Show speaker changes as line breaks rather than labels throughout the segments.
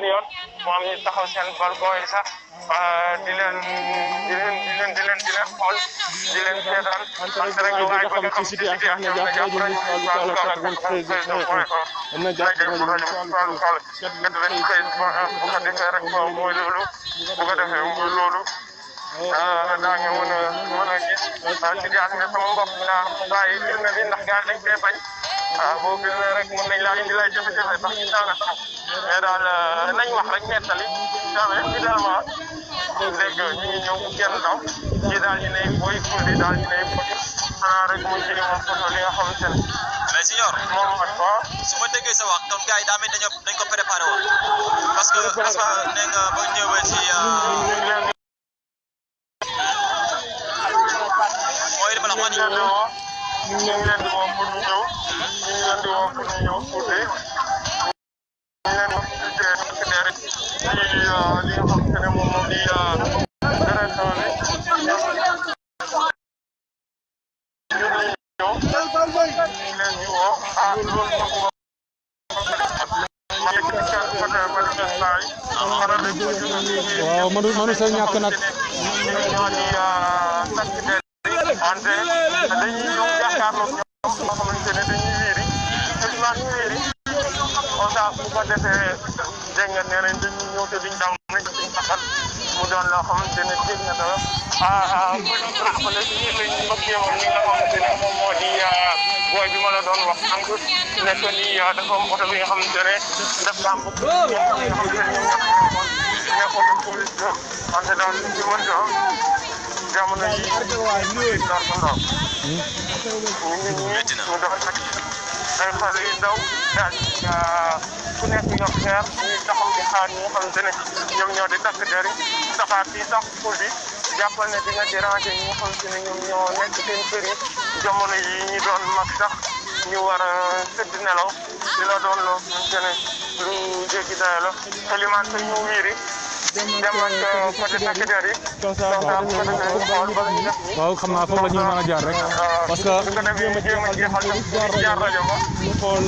benn yoon moo am ñu taxaw seen balcon yi sax di leen xool di leen seetaan parce que rek lu waay bëgg xam ci situation bi nga jàpp nañu mooy loolu bu ko defee mooy loolu daa nga mën a gis situation bi sama mbokk naa bàyyi filmé bi ndax gars dañ koy bañ boo filmé rek mën nañ laa indi lay jafe-jafe sax ci saa nga taxaw mais daal nañ wax rek nettali jamais finalement dégg ñu ngi ñëw kenn daw ci daal di ne booy fulli daal di ne poti xanaa rek muy jëli moom photo li nga xamante ne
mais Signor
moom mooy quoi
su ma déggee sa wax kon gars yi daa mel dañ ko préparé woon parce que n'est-ce pas nee nga ba ñëwee ci mooy li ma la wax
ñu ngi leen di woo pour ñu ñëw ñu ngi leen di woo pour ñu ñëw Fouta ñu ngi leen di wax li nga xamante ne moom moo di direction bi ñu leen di woo loolu
waaw mënu sa ñàkk nag
wante dañuy ñëw jàkkaarloog ñoom nga xamante ne dañuy wéeri seulement ñu wéeri on ça bu ko defee dégg nga nee nañ dañuy ñëw te duñ daw nañ duñ taxal mu doon loo xamante ne dégg nga dara bële si lañ mbëkkee woon li nga xamante ne moom moo di booy bi ma la doon wax sànq nekk ni dafa am oto bi nga xamante ne dafa am bëgg nga xamante ne ñoom nekkoon police wante daal li ci mën doon jamono yi door ko ndaw mu doon nag ay xale yu ndaw daal ku nekk yor xeer ñuy taxaw di xaar ñi nga xamante ne ñoom ñoo di takk der yi saxaar fii sax ful bi jàppal ne dina déranger ñi nga xamante ne ñoom ñoo nekk seen kër yi jamono yi ñu doon mag sax ñu war a tëdd nelaw dina doon loo xamante ne lu jéggi dayo la te limaan te ñu wiiri dem ak côté takk der yi
waaw xam naa foofu la ñuy mën a jaar rek parce que
su ko defee jéem a jeexal jaar rajo ba ñu xool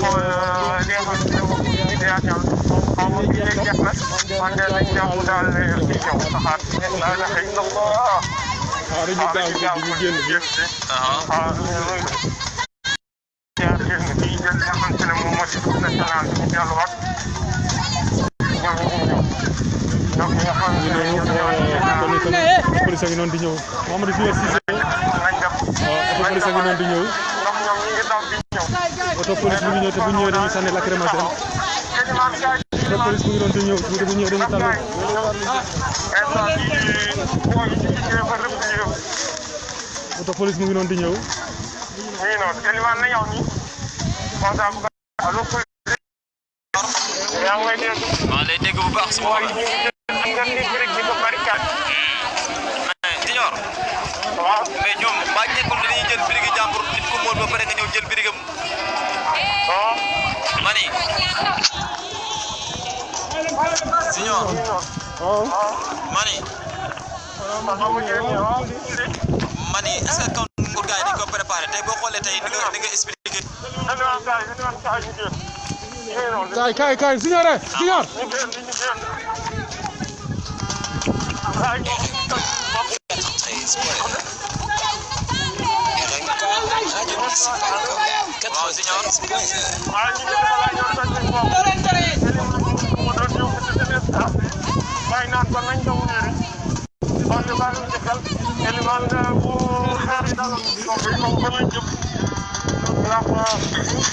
li nga xamante ne moom situation xaw ma bii léegi jeex na wante nañ jàpp daal ne ci ñëw saxaat la ilaha illallah
waaw dañuy gaaw ñu génn bi
jaar génn bi jël li nga xamante ne moom moo di national bi ñu delluwaat ñoom ñu ngi ñëw donc ñi nga xamante ne ñoom ñoo
police ngi noonu di ñëw Mamadou Fier Cissé
nañ dem
waaw police ngi noonu di ñëw
ndax ñoom ñi ngi daw di ñëw
auto police mu ngi ñëw te bu ñëwee dañuy sànni lacrymogène auto police mu ngi doon di ñëw te bu ñëwee dañuy tàll auto police mu ngi doon di ñëw
nii noonu Elimane na yow nii yaa ngi may dégg
maa lay dégg bu baax sama
ñu ngi jël ni brique bi ko barricade
Signor
waaw
mais ñoom mbaa nekkul dañuy jël brique jàmbur nit ko mool ba pare nga ñëw jël briqueam mani Signor mani mani est-ce que kon pour gars yi dañ ko préparé tey boo xoolee tey di nga expliqué
kaay Signor Signor
waaw Signor
may naan kon nañ daw ñëri on ne va ñu xel Elimane bu xaar yi daal ko ko lañ jëm ndax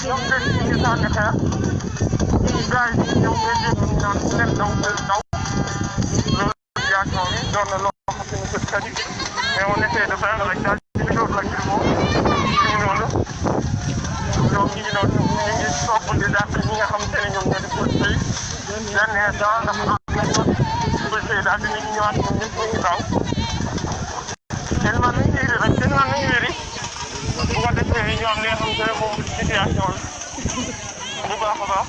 ñoom dañ ci sànni xeer gars yi ñëw ngay dégg ñu naan ku leen daw loolu situation bi doon na loo xamante ne c'est tragique mais on essaie de faire avec daal ci biir lacrymo ñu noonu ñoom ñu ngi noonu ñu ngi topp di dàq ñi nga xamante ne ñoom ñoo di policiers yi benn instant ndax am nañ ko policiers daal dinañu ñëwaat ñoom ñëpp ñu daw Elimane nañ wéeri rek Elimane nañ wéeri bu ko defee ñu am li nga xamante ne moom situation bu baax a baax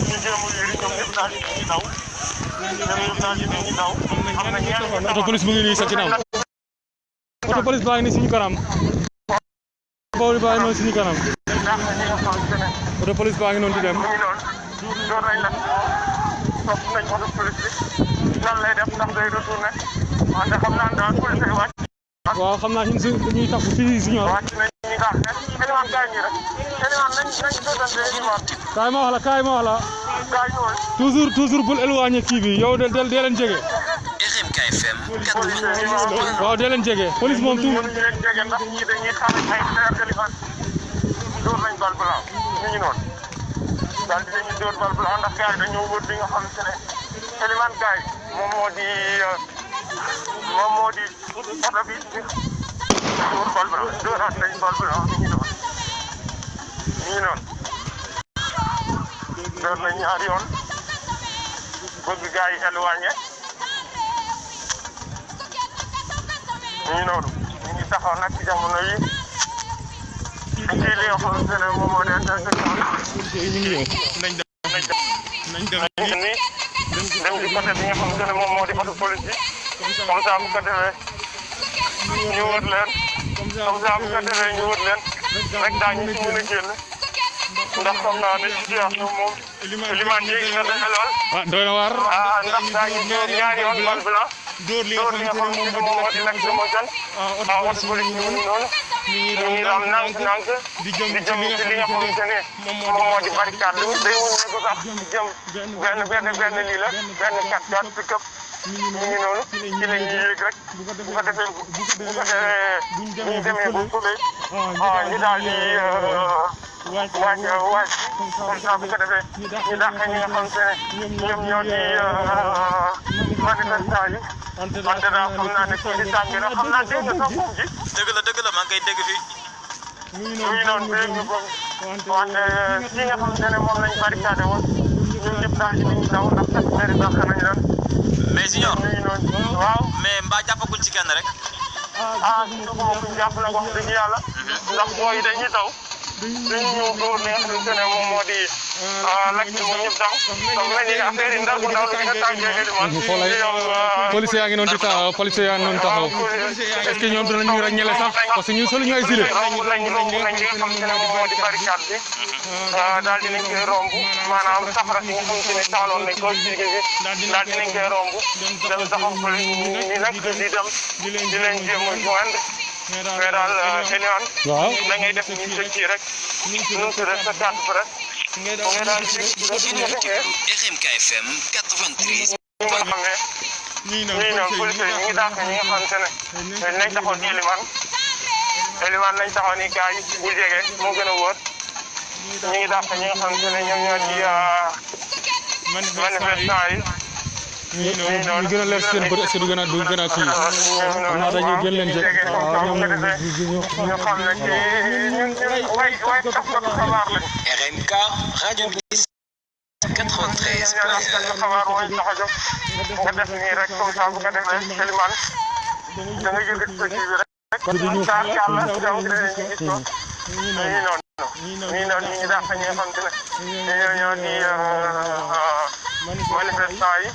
ñu jéem a wéeri ñoom ñëpp daal di daw ñoom ñëpp daal di daw am na ñenn
auto police mu ngi nii sa ginnaaw auto police baa ngi nii suñu kanam bool baa ngi noonu suñu kanam auto police baa ngi noonu di dem
door nañ la topp nañ oto police bi nan lay def ndax day retourné wante xam naa daal police yi wàcc.
waaw xam naa ñuy tax fii Junior.
wàcc nañ ñi nga xam ne Elimane kaay nii rek Elimane nañ dootante Elimane.
kaay ma wax la kaay
ñëwal.
toujours bul éloigné kii bi yow dee leen jege.
RMK FM.
waaw dee leen jege police moom tout.
mënuñu leen jege ndax ñii dañuy xam ay frère Elimane dóor nañ bal blanc ñu ngi noonu daal dinañu dóor bal blanc ndax gars yi dañoo wër li nga xam ne Elimane kaay moom moo di oto bi dóor bal blanc dóoraat nañ bal blanc ñu ngi noonu dóor nañ ñaari yoon bëgg gars yi éloigné ñu ngi noonu ñu ngi taxaw nag ci jamono yi ci li nga xamante ne moom moo di intersection nañ dem ci côté bi nga xamante ne moom moo di oto police bi comme ça bu ko defee ñu wër leen rek daañu ci mën a génn ndax xam naa ne situation moom Elimane yéegi na dañu lool.
doy na waar.
ndax daañu ñaari yoon bal blanc dóor li nga xamante ne moom moo di nag sama jan oto police bi noonu ñu ngi am nànk di jëm ci li nga xamante ne moom moo di barricade bi day wuñ ne ko sax jëm benn lii la benn 4x4 pick-up ñu ngi noonu ci la ñuy yéeg rek bu ko defee bu ñu demee ba fële ñu daal di wàcc comme ça bu ko defee ñu dàq ñi nga xamante ne ñoom ñoo di manifestant yi wante daal xam naa ne kii di tàngi na xam naa dégg nga sax moom ji.
dëgg la maa ngi koy dégg fii.
ñu ngi noonu dégg nga ko wante kii nga xamante ne moom lañ barricade woon ñun ñëpp daal di nañu daw ndax sax bëri dàq nañ leen.
mais Junior
ñu ngi noonu waaw.
mais mbaa jàppaguñ ci kenn rek.
duguma kuñ jàpp nag wax dëgg yàlla ndax booy dañuy taw dañu ñëw dóor li nga xamante ne moom moo di lakk moom ñëpp daw dafa mel ni affaire yi ndaw bu ndaw la nga tàngee Elimane
police yaa ngi noonu di taxaw est-ce que ñoom dinañu ràññale sax parce que ñun solo ñu ay gilet
romb nañ li nga xamante ne moom moo di barricade bi daal dinañ koy romb maanaam safara si nga xamante ne taaloon nañ ko ci bi daal dinañ koy romb dem taxaw police ni nag di leen jéem a joindre mais daal Elimane
waaw
da ngay def ni sa kii rek nu mu rek sa carte presse ngay daal
RMK FM 93.
ñii noonu police yi ñu ngi dàq ñi nga xamante ne nañ taxaw ci Elimane nañ taxaw ni gars yi bu jege moo gën a wóor ñu ngi dàq ñi nga xamante ne ñoom ñoo di manifestant yi.
ñu gën a leer seen bët est-ce que du gën a kii xam naa dañuy gën leen jël ñoom
ñu xam ne ci ñun way taskatu xabaar lañ.
RMK rajo 93.
xabaar mooy tax a jóg nga def nii rek comme ça bu ko defee Elimane da nga yëkkati sa kii bi rek. saa yàlla jaww ji ñu gis ko nii noonu ñu ngi dàq ñi nga xamante ne ñoo di manifestant yi.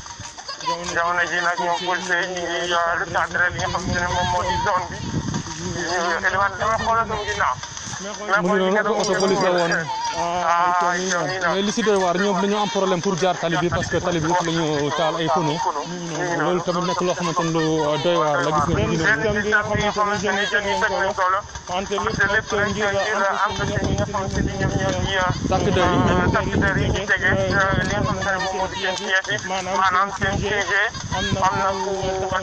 jamono ji nag ñoom police yi ñu ngi recadré li nga xamante ne moom moo di zone bi Elimane dama xoolal sama ginnaaw.
mu ngi noonu oto police la woon mais li si doy waar ñoom dañoo am problème pour jaar tali bi parce que tali bi yëpp la ñu taal ay pneu loolu tamit nekk loo xamante ne lu doy waar la gis nga ñu takk der yi
ñu tege li nga xamante ne moom moo di seen pièces yi maanaam seen CG am na ku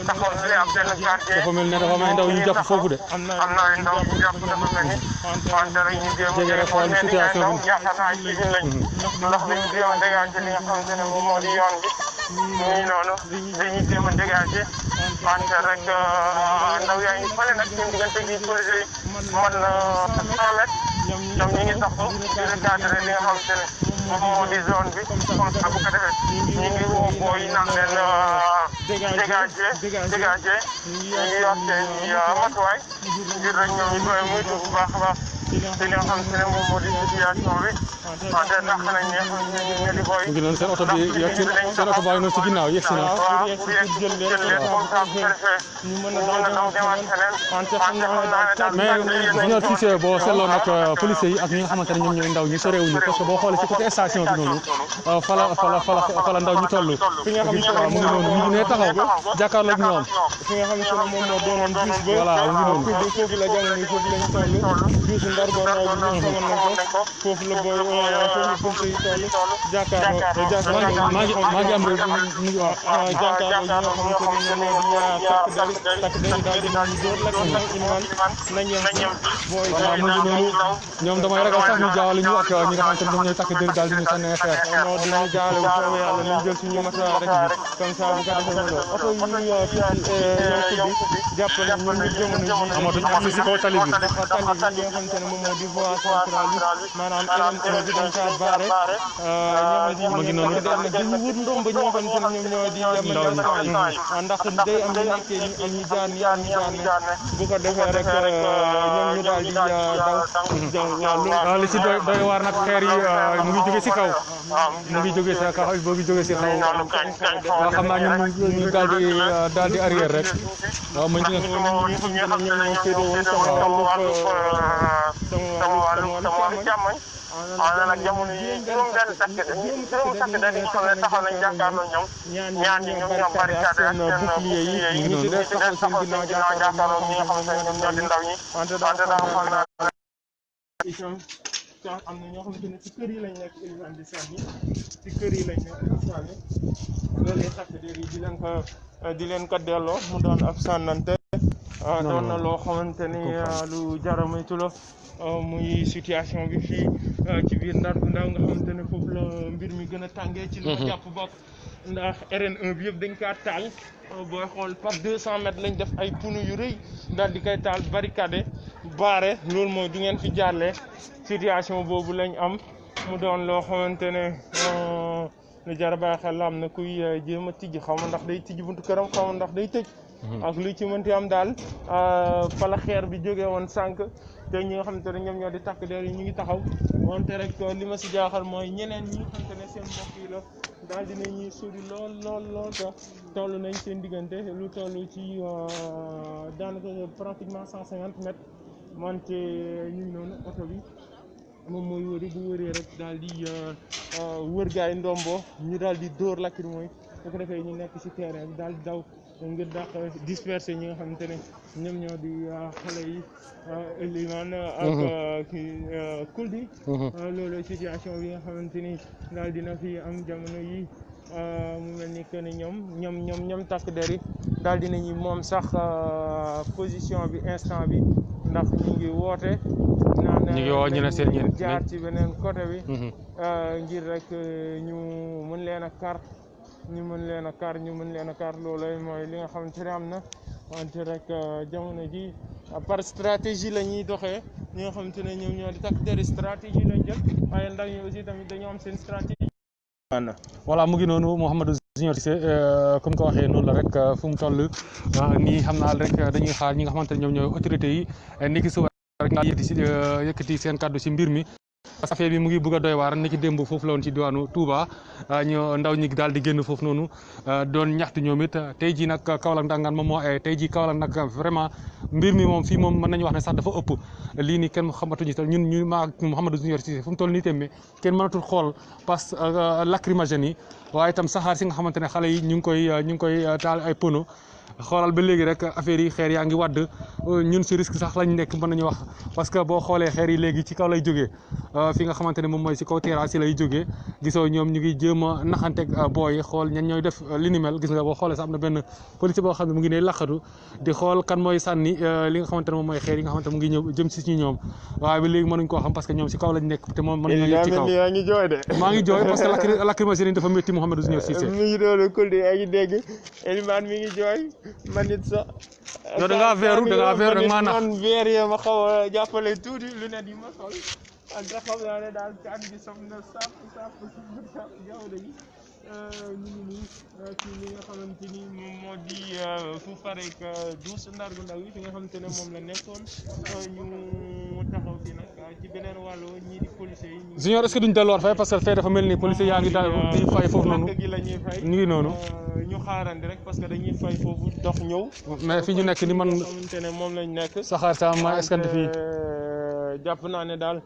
taxaw ne am benn quartier
dafa mel ne dafa am ay ndaw yu jàpp foofu de
am na ay ndaw yu jàpp dafa mel ni wante rek ñu jéem a
jege rek xool situation bi
yaakaar naa ci biir lañ ndax dañu jéem a dégager li nga xamante ne moom moo di yoon bi muy noonu dañuy jéem a dégager wante rek ndaw yaa ngi fële nag seen diggante gi police yi mën na 100 mètres ñoom ñu ngi taxaw di recadrer li nga xamante ne moom moo di zone bi comme ça bu ko defee ñu ngi woo booy naan leen dégager ñu ngi yor seen matuwaay ngir rek ñoom ñu koy moytu bu baax a baax ci li nga xam te ne moom moo di situation bi wante ndax nañ ne di koy
mu ngi noonu seen oto bi yegg seen oto baa ngi noonu ci ginnaaw yegg si na
waaw pour jël leen comme ça bu ko defee ñu mën a daw demaat feneen wante xam naa ne
mais Junior Cissé boo seetloo nag policiers yi ak ñi nga xamante ne ñoom ñooy ndaw ñi sorewuñu parce que boo xoolee ci côté station bi noonu fala ndaw ñu toll
fi nga xam ne
mu ngi noonu mu ngi ne taxaw jàkkaarloo ak ñoom
fi nga xam ne moom moo doonoon juus ba
voilà mu ngi noonu
foofu la jamono yi foofu lañ toll juusu ndar boo raw bi ñoom xamoon nañ ko foofu la booy foofu yi toll jàkkaarloo
maa ngi am rek mu ngi wax
jàkkaarloo ñi nga xamante ne ñoom ñoo di takk dari daal di ñu door la ñu iman nañ yem booy
voilà mu ngi noonu ñoom damay ragal sax ñu jaawale ñu ak ñi nga xamante ne ñoom ñooy takk dëri daal di ñu sànni xeer
non dinañ jaawale bu soobee yàlla nañ jël suñu matuwaay rek comme ça bu ko defee mu doon oto yi ñoom tuddi jàppale ñun ñu jamono ji
amatuñ accès si kaw tali bi
tali bi nga xamante ne moom moo di voie centrale bi maanaam RN1 bi dañ kaa baare
mu ngi noonu
di wut ndomb ñi nga xamante ne ñoom ñoo di manifestant yi ndax day am ñu nekkee ñu am ñu jaar ni am ñu jaar ne bu ko defee rek ñoom ñu daal di daw
li ci doy waar nag xeer yi mu ngi jóge si kaw mu ngi jóge si kaw boo ngi jóge si kaw waaw xam naa ñun ñu daal di arrière rek waaw mu ngi
sama wàllu càmmoñ waaw nag jamono yi juróom benn takk der yi xam ne taxaw nañ jàkkaarloo ñoom ñaan ñi ñoom ñoo barricade ak seen bouclier yi ñu ci des taxaw seen ginnaaw jàkkaarloo ñi nga xamante ne ñoom ñoo di ndaw ñi wante daa xool naa
am na ñoo xamante ne ci kër yi lañ nekk éliman di sànni ci kër yi lañ nekk di sànni loolu takk der yi di leen ko delloo mu doon ab sànnante doon na loo xamante ni lu jar a moytu la muy situation bi fii ci biir Ndar bu ndaw nga xamante ne foofu la mbir mi gën a tàngee ci li ma jàpp bokk ndax RN1 bi yëpp dañ kaa taal booy xool par 200 mètres lañ def ay pneu yu rëy daal di koy taal barricade baare loolu mooy du ngeen fi jaarlee situation boobu lañ am mu doon loo xamante ne lu jar a bàyyi xel la am na kuy jéem a tijji xaw ma ndax day tijji buntu këram xaw ma ndax day tëj ak lu ci mënti am daal fa la xeer bi jógee woon sànq te ñi nga xamante ne ñoom ñoo di takk der yi ñu ngi taxaw wante rek li ma si jaaxal mooy ñeneen ñi nga xamante ne seen mbokk yi la daal dina ñuy sori lool te toll nañ seen diggante lu toll ci daanaka pratiquement 150 mètres wante ñu ngi noonu oto bi moom mooy wëri bu wëree rek daal di wër gaay ndombo ñu daal di dóor lacrymogène bu ko defee ñu nekk ci terrain bi daal di daw ngir dàq disperser ñi nga xamante ne ñoom ñoo di xale yi liman ak kuldi loolu situation bi nga xamante ni daal dina fi am jamono yi mu mel ni que ne ñoom takk der yi daal dinañu moom sax position bi instant bi ndax ñu ngi woote
ñu ngi woo ñu ne seen ñeen
jaar ci beneen côté bi ngir rek ñu mën leen a kar ñu mën leen a kar loolu mooy li nga xamante ne am na wante rek jamono ji par stratégie la ñuy doxee ñi nga xamante ne ñoom ñoo di takk der stratégie lañ jël waaye ndaw ñi aussi tamit dañoo am seen stratégie.
voilà mu ngi noonu Mouhamadou Junior Cissé comme ko waxee noonu la rek fu mu toll nii xam naa rek dañuy xaar ñi nga xamante ne ñoom ñooy autorités yi ni ki suba rek nga yëkkati seen kàddu si mbir mi affaire bi mu ngi bëgg a doy waar ni ki démb foofu la woon ci diwaanu Touba ñu ndaw ñi daal di génn foofu noonu doon ñaxtu ñoom it tey jii nag Kaolack Ndangaan moom moo ay tey jii Kaolack nag vraiment mbir mi moom fii moom mën nañu wax ne sax dafa ëpp lii nii kenn xamatuñu sax ñun ñu maa Mouhamadou Junior Cissé fu mu toll nii tamit kenn mënatul xool parce que lacrymogène yi waaye itam saxaar si nga xamante ne xale yi ñu ngi koy taal ay pono xoolal ba léegi rek affaire yi xeer yaa ngi wadd ñun si risque sax lañ nekk mën nañu wax parce que boo xoolee xeer yi léegi ci kaw lay jógee fi nga xamante ne moom mooy si kaw terrasse yi lay jógee gisoo ñoom ñu ngi jéem a naxanteeg booy yi xool ñan ñooy def li ni mel gis nga boo xoolee sax am na benn policier boo xam ne mu ngi ne laqatu di xool kan mooy sànni li nga xamante ne moom mooy xeer yi nga xamante ne mu ngi ñëw jëm si ñoom waaye ba léegi mënuñ koo xam parce que ñoom si kaw lañ nekk te moom mën nañu yëg ci kaw
yaa ngi jooy de
maa ngi jooy parce que lacrymogène dafa métti Mouhamadou Junior Cissé
mi ngi doon kul di yaa ngi dégg Elimane mi ngi jooy man it sax
yow da ngaa veeru maa nax
man veer yi ma xaw a jàppale tuuti lunette yi ma sol ak nga xam naa ne daal kaan bi sam na sàpp jaw de yi ñu ngi nii ci li nga xamante ni moom moo di fu farek douze ndar gu ndaw yi fi nga xamante ne moom la nekkoon ñu taxaw fi nag ci beneen wàllu ñii di policiers yi.
Junior est-ce que duñ delluwaat fay parce que fee dafa mel ni policiers yaa ngi daal di fay foofu noonu.
gi la ñuy fay
ñu ngi noonu.
ñu xaarandi rek parce que dañuy fay foofu dox ñëw.
mais fi ñu nekk ni man
xamante ne moom lañ nekk.
saxaar sa ma eskante fii.
jàpp naa ne daal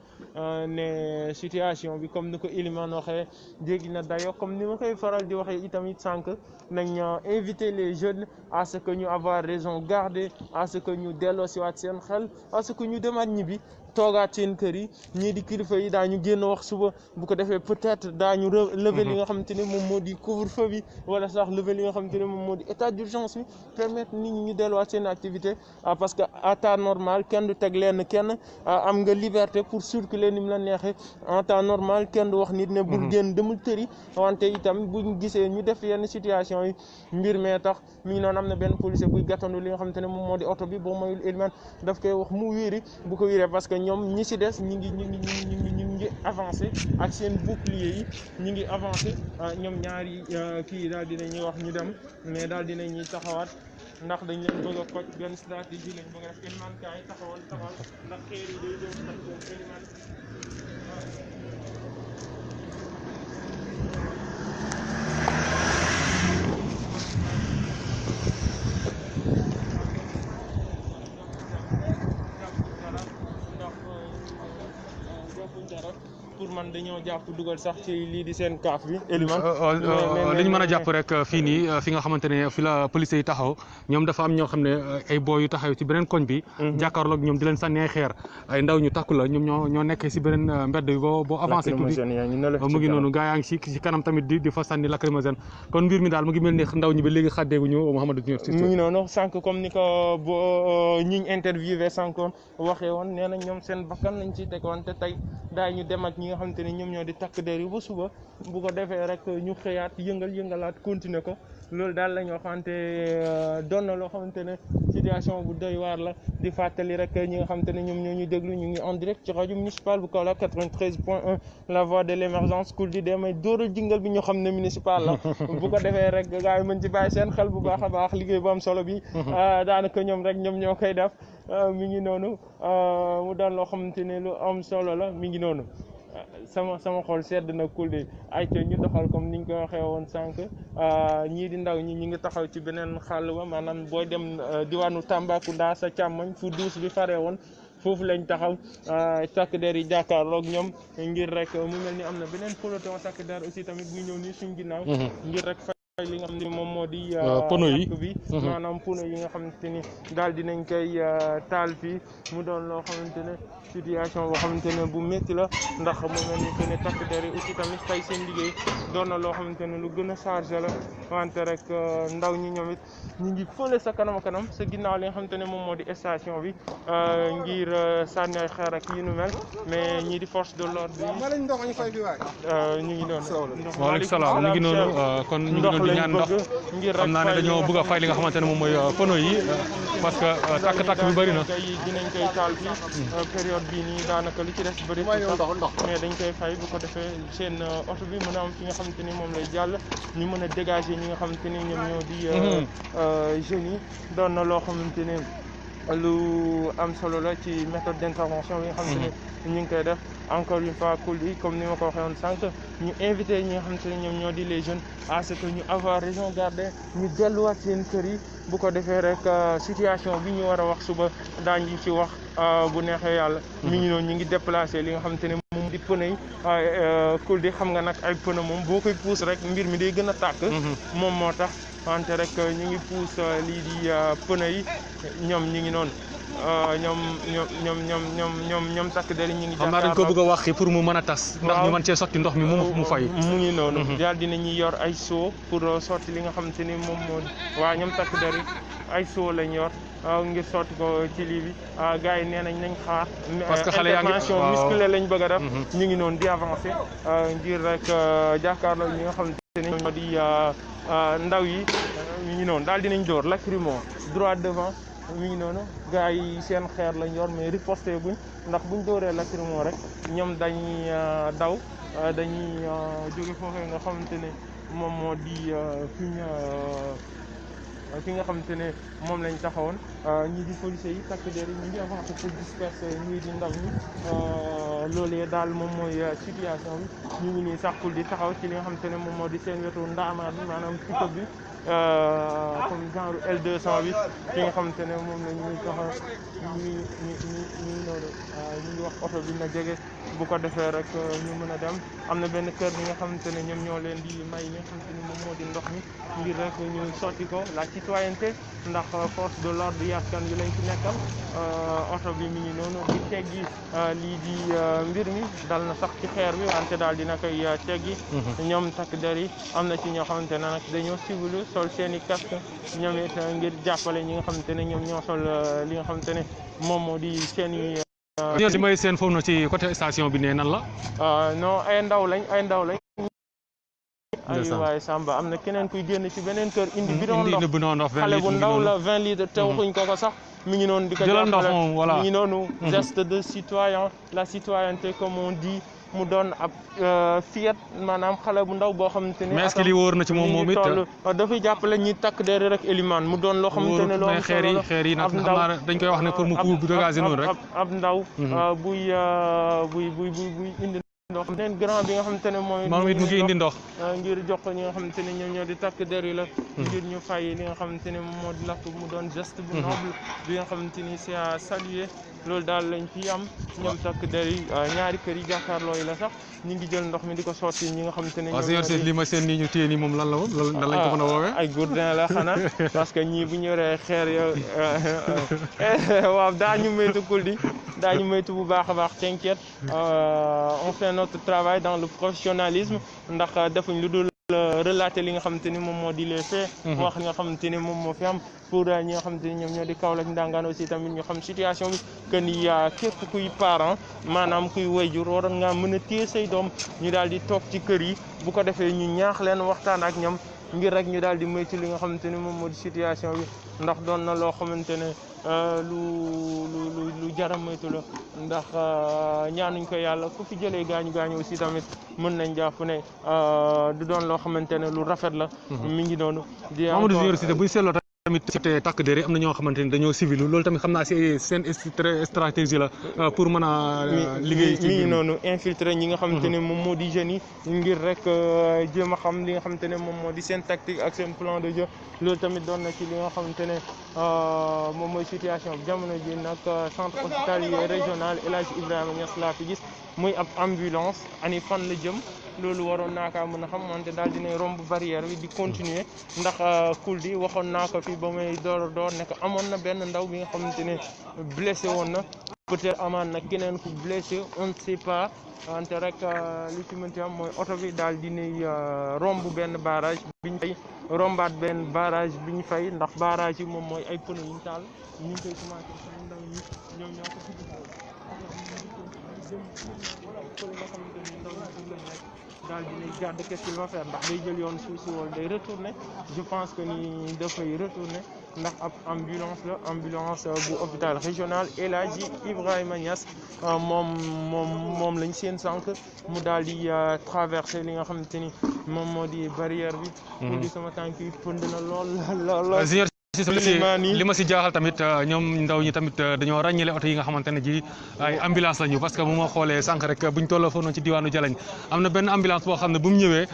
ne situation bi comme ni ko Elimane waxee jéggi na dayo comme ni ma koy faral di waxee itamit sànq nañ inviter les jeunes à ce que ñu avoir raison garder à ce que ñu delloo si waat seen xel à ce que ñu demaat ñibbi toogaat seen kër yi ñii di kilifa yi daañu génn wax suba bu ko defee peut-être daañu lever li nga xamante ne moom moo di couvre-feu bi wala sax lever li nga xamante ne moom moo di état d'urgence bi permettre nit ñi ñu delluwaat seen activité parce que à temps normal kenn du teg leen kenn am nga liberté pour circuler ni mu la neexee en temps normal kenn du wax nit ne bul génn demul tëri wante itam buñ gisee ñu def yenn situation yi mbir mee tax mi ngi noonu am na benn policier buy gàttandu li nga xamante ne moom moo di oto bi boo mayul Elimane daf koy wax mu wiiri bu ko wiiree parce que ñoom ñi ci des ñi ngi avancé ak seen bouclier yi ñi ngi avancé ñoom ñaari kii daal dinañuy wax ñu dem mais daal dinañuy taxawaat ndax dañ leen bëgg a koj benn stratégie lañ bëgg a def Elimane kaay taxawal ndax xeer yi day doon tax Elimane pour man dañoo jàpp dugal sax ci lii di seen kaaf bi Elimane
li ñu mën a jàpp rek fii nii fi nga xamante ne fi la police yi taxaw ñoom dafa am ñoo xam ne ay booy yu taxaw ci beneen koñ bi jàkkaarloog ñoom di leen sànni ay xeer ay ndaw ñu takku la ñoom ñoo nekk si beneen mbedd bi boo avancé tuuti mu ngi noonu gaa yaa ngi si kanam tamit di fa sànni lacrymogène kon mbir mi daal mu ngi mel ni ndaw ñi ba léegi xàddeeguñu Mouhamadou Junior
mu ngi noonu sànq comme ni ko ñiñ interviewé sànq waxee woon nee na ñoom seen bakkan lañ ci tegoon te tey daañu dem ak ñi nga xamante ne ñoom ñoo di takk der yi ba suba bu ko defee rek ñu xëyaat yëngalaat continuer ko loolu daal la ñu waxante doon na loo xamante ne situation bu doy waar la di fàttali rek ñi nga xamante ne ñoom ñoo ñu déglu ñu ngi en direct ci rajo municipal bu Kaolack 93.1 la voix de l'émergence kul di demay dóoral jingal bi ñu xam ne municipal la bu ko defee rek gars yi mën ci bàyyi seen xel bu baax a baax liggéey bu am solo bi daanaka ñoom ñoo koy def mi ngi noonu mu doon loo xamante ne lu am solo la mi ngi noonu sama xol sedd na kulli ay ca ñu doxal comme niñ ko waxee woon sànq ñii di ndaw ñi ngi taxaw ci beneen xàll ba maanaam booy dem diwaanu Tambacounda sa càmmoñ fu duus bi faree woon foofu lañ taxaw takk der yi jàkkaarloog ñoom ngir rek mu mel ni am na beneen peloton takk der aussi tamit bu ñëw nii suñ ginnaaw ngir rek li nga xam ne moom moo di
pono yi
bi maanaam pono yi nga xamante ni daal dinañ koy taal fii mu doon loo xamante ne situation boo xamante ne bu métti la ndax mu mel ni que ne takk der yi aussi tamit tey seen liggéey doon na loo xamante ne lu gën a chargé la wante rek ndaw ñi ñoom it ñu ngi fële sa kanam sa ginnaaw li nga xamante ne moom moo di station bi ngir sànni ay xeer ak yu nu mel mais ñii di force de l'ordre bi ñu ngi noonu.
waaleykum salaam ñu ngi noonu kon ñu ngi doon di ñaan ndox xam naa ne dañoo bëgg a fay li nga xamante ne moom mooy pono yi parce que takk-takk bi bëri na.
dinañ koy taal fii période bii nii daanaka li ci des bëri mais dañ koy fay bu ko defee seen oto bi mën a am fi nga xamante ni moom lay jàll ñu mën a dégager ñi nga xamante ni ñoom ñoo di jeunes yi doon na loo xamante ni lu am solo la ci méthode d'intervention bi nga xamante ni ñu ngi koy def encore une fois Kouli comme ni ma ko waxee woon sànq ñu invité ñi nga xamante ne ñoom ñoo di les jeunes à ce que ñu avoir raison garder ñu delluwaat seen kër yi bu ko defee rek situation bi ñu war a wax suba daañu ci wax bu neexee yàlla. mi ngi noonu ñu ngi déplacé li nga xamante ne moom di pneu yi Kouli xam nga nag ay pneu moom boo koy pousse rek mbir mi day gën a tàkk. moom moo tax wante rek ñu ngi pousse lii di pneu yi ñoom ñu ngi noonu. ñoom takk der ñu ngi.
xam naa dañ ko bëgg a wax pour mu mën a tas. ndax ñu mën cee sotti ndox mi mu fay.
mu ngi noonu. daal dinañuy yor ay seau pour sotti li nga xamante ni moom moo waa ñoom takk der yi ay seau lañ yor ngir sotti ko ci lii bi gars yi nee nañ xaar.
parce que xale yaa ngi
intervention musclée lañ bëgg a def. ñu ngi noonu di avancer ngir rek jàkkaarloo ñi nga xamante ne ñoo di ndaw yi ñu ngi noonu daal dinañ door lacrymo droit devant. mi ngi noonu gars yi seen xeer lañ yor mais riposté buñ ndax buñ dooree lacrymo rek ñoom dañuy daw dañuy jóge foofee nga xamante ne moom moo di fi nga xamante ne moom lañ taxawoon ñii di policiers yi takk der yi ñu ngi avancé pour disperser ñii di ndaw ñi loolee daal moom mooy situation bi ñu ngi nii saxul di taxaw ci li nga xamante ne moom moo di seen wetu ndaamaat bi maanaam pick-up bi comme genre L200 bi fi nga xamante ne moom la ñuy taxaw ñu ngi wax oto bi na jege bu ko defee rek ñu mën a dem am na benn kër bi nga xamante ne ñoom ñoo leen di may li nga xamante ne moom moo di ndox mi ngir rek ñu sotti ko la citoyenneté ndax force de l'ordre yi askan wi lañ ci nekkal oto bi mi ngi noonu di teggi lii di mbir mi dal na sax ci xeer bi wante daal dina koy teggi ñoom takk der yi am na ci ñoo xamante ne nag dañoo civilu sol seen i casque ñoom it ngir jàppale ñi nga xamante ne ñoom ñoo sol li nga xamante ne moom moo di seen i
li may seen foofu na ci côté station bi ne nan la
non ay ndaw lañ ay waay Samba am na keneen kuy génn ci beneen kër indi bidon ndox xale bu ndaw la 20 litres te waxuñ ko sax mi ngi noonu di ko jàppale mi ngi noonu geste de citoyen la citoyenneté comme on dit mu doon ab fiyet maanaam xale bu ndaw boo xamante ne.
mais est-ce que li wóor na ci moom it
dafay jàppale ñi takk der rek Elimane mu doon loo xamante ne loolu
xeer yi nag xam naa dañ koy wax ne pour mu kuul bu dégagé noonu rek
ab ndaw buy indi ndox neen grand bi nga xamante ne mooy
moom it mu ngi indi ndox
ngir jox ko ñi nga xamante ne ñoom ñoo di takk der yi la ngir ñu fay li nga xamante ne moom moo di lakk mu doon geste bu noble bi nga xamante ni c'est à saluer loolu daal lañ fi am ñoom takk der yi ñaari kër yi jàkkaarloo yi la sax ñu ngi jël ndox mi di ko sotti ñi nga xamante ne
ñoom li ma seen nii ñu téye nii moom lan la woon lan lañ ko mën a woowee
ay gourdin la xanaa parce que ñii bu ñu yoree xeer yo waaw daañu moytu kuldi daañu moytu bu baax a baax t'inquiète on fait notre travail dans le professionnalisme ndax defuñ lu dul relater li nga xamante ni moom moo di les faits wax li nga xamante ni moom moo fi am pour ñi nga xamante ni ñoom ñoo di Kaolack Ndangaan aussi tamit ñu xam situation bi que ni képp kuy parent maanaam kuy wayjur waroon ngaa mën a téye say doom ñu daal di toog ci kër yi bu ko defee ñu ñaax leen waxtaan ak ñoom ngir rek ñu daal di moytu li nga xamante ni moom moo di situation bi ndax doon na loo xamante ne lu jara moytu la ndax ñaanuñ ko yàlla ku fi jëlee gaañu aussi tamit mën nañ jàpp ne du doon loo xamante ne lu rafet la mi ngi noonu di
Mamadou Junior Cissé buñ seetloo tamit ci takk der yi am na ñoo xamante ni dañoo civil loolu tamit xam naa si seen stratégie la pour mën a liggéey ci
mi ngi noonu infiltrer ñi nga xamante ne moom moo di jeunes yi ngir rek jéem a xam li nga xamante ne moom moo di seen tactique ak seen plan de jeu loolu tamit doon na ci li nga xamante ne moom mooy situation bi jamono ji nag centre hospitalier régional El Hadji Ibrahima Niass laa fi gis muy ab ambulance ani fan la jëm loolu waroon naa kaa mën a xam wante daal dinay romb barrière bi di continuer ndax Kouldi waxoon naa ko fi ba may door nekk amoon na benn ndaw bi nga xamante ne blessé woon na peut-être amaan na keneen ku blessé on ne sait pas wante rek li ci mënti am mooy oto bi daal dinay romb benn barrage biñ fay rombaat benn barrage bi ñu fay ndax barrage yi moom mooy ay pneu yu ñu taal ñu ngi koy commencé sama ndaw ñi ñoom ñoo ko fi daal dinay gàdd qu'est-ce qu'il va faire ndax day jël yoon suuf si wala day retourner je pense que ni dafay retourner ndax ab ambulance bu hôpital régional El Hadji Ibrahima Niass moom lañ seen sànq mu daal di traverser li nga xamante ni moom moo di barrière bi. pour di sama tànk yi pënd na lool.
li ma si jaaxal tamit ñoom ndaw ñi tamit dañoo ràññale oto yi nga xamante ne ji ay ambulance lañu parce que bu ma xoolee sànq rek buñ tolloo foofu noonu ci diwaanu Jalañ am na benn ambulance boo xam ne bu mu ñëwee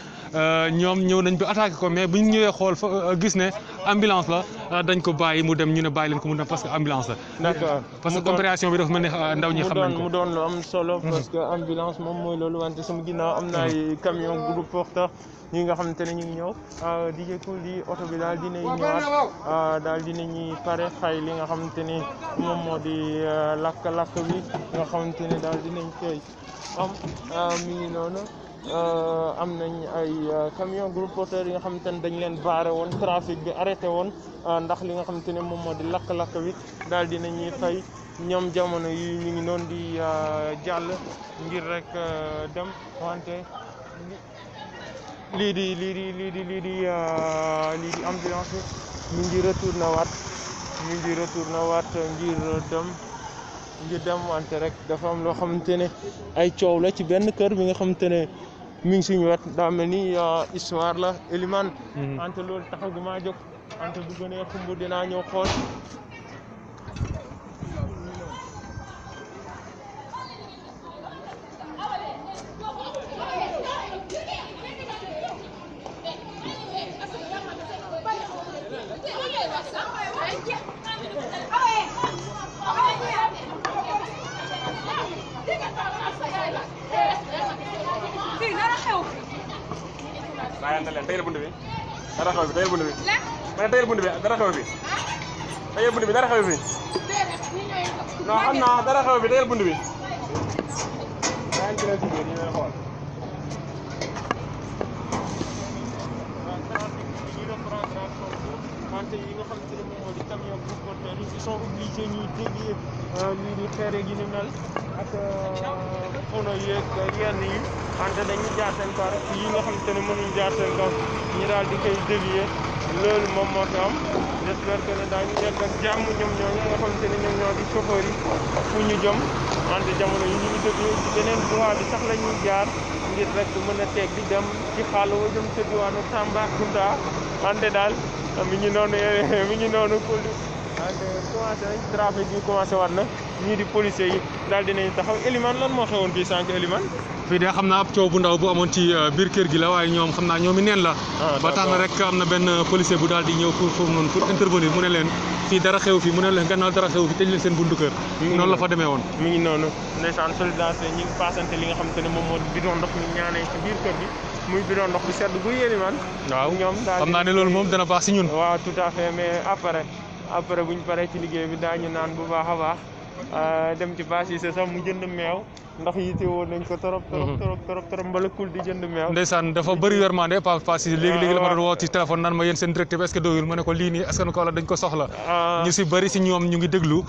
ñoom ñëw nañ bi attaqué ko mais buñ ñëwee xool fa gis ne ambulance la dañ ko bàyyi mu dem ñu ne bàyyi leen ko mu dem parce que ambulance la.
d'accord
parce que compréhension bi dafa mel ne ndaw ñi xam nañ ko
mu doon lu am solo parce que ambulance moom mooy loolu wante sama ginnaaw am na ay camion groupe porteur ñi nga xamante ne ñu ngi ñëw di jëkkul di oto bi daal dinañ ñëwaat daal dinañuy pare fay li nga xamante ni moom moo di lakk-lakk bi nga xamante ne daal dinañ koy am mi ngi noonu am nañ ay camion groupe porteur yi nga xamante ne dañ leen baare woon trafic bi arrêté woon ndax li nga xamante ne moom moo di lakk-lakk bi daal dinañuy fay ñoom jamono yi ñu ngi noonu di jàll ngir rek dem wante lii di ambulance bi mi ngi retourné waat ngir dem wante rek dafa am loo xamante ne ay coow la ci benn kër bi nga xamante ne mi ngi suñu wet daa mel ni histoire la Elimane ante loolu taxagu maa jóg ante bu gënee xumb dinaa ñëw xool
bayante leen teyel buntu bi dara xew bi teyel buntu bi ma teyel buntu bi dara xew bi teyel buntu bi dara xew bi non xam naa dara xew bi teyel buntu bi bayante leen ci biir ñu leen xool
wante yi nga xam ne moom moo di camion transporteurs yi ils sont obligés ñuy dévier lii di xeere gi ni mel ak pono yeeg yenn yi wante dañuy jaar seen kaw rek yi nga xam ne mënuñ jaar seen kaw ñu daal di koy dévier loolu moom moo fi am j'espère que ne daañu yegg ak jàmm ñoom ñooñu nga xam ne ñoom ñoo di chauffeur yi fu ñu jëm wante jamono yi ñu ngi dévier ci beneen voie bi sax la ñuy jaar ngir rek mën a teg di dem ci xàll wa jëm ca diwaanu Tambacounda wante daal mi ngi noonu pour wante commencé nañ trafic bi commencé war na ñii di policiers yi daal dinañ taxaw Elimane lan moo xewoon fii sànq Elimane
fii de xam naa ab coow bu ndaw bu amoon ci biir kër gi la waaye ñoom xam naa ñoom i neen la ba tax na rek am na benn policier bu daal di ñëw foofu noonu pour intervenir mu ne leen fii dara xew fi mu ne leen gannaaw dara xew fi tëj leen seen buntu kër noonu la fa demee woon
mi ngi noonu ndeysaan solidarité ñi ngi passante li nga xam te ne moom moo bidon ndox mi ñaanee ci biir kër gi muy bidon ndox bu sedd bu Elimane
waaw
ñoom daal
xam naa ne loolu moom dana baax si ñun
waaw tout à fait mais après buñ paree ci liggéey bi daañu naan bu baax a baax dem ci bâche yi sax mu jënd meew ndax yite woon nañ ko trop mbalakul di jënd meew
ndeysaan dafa bëri yërmande pas si léegi la ma doon woo ci téléphone naan ma yéen seen directeur bi est-ce que doyul ma ne ko lii nii askanu Kaolack dañ ko soxla ñu si bëri si ñoom ñu ngi déglu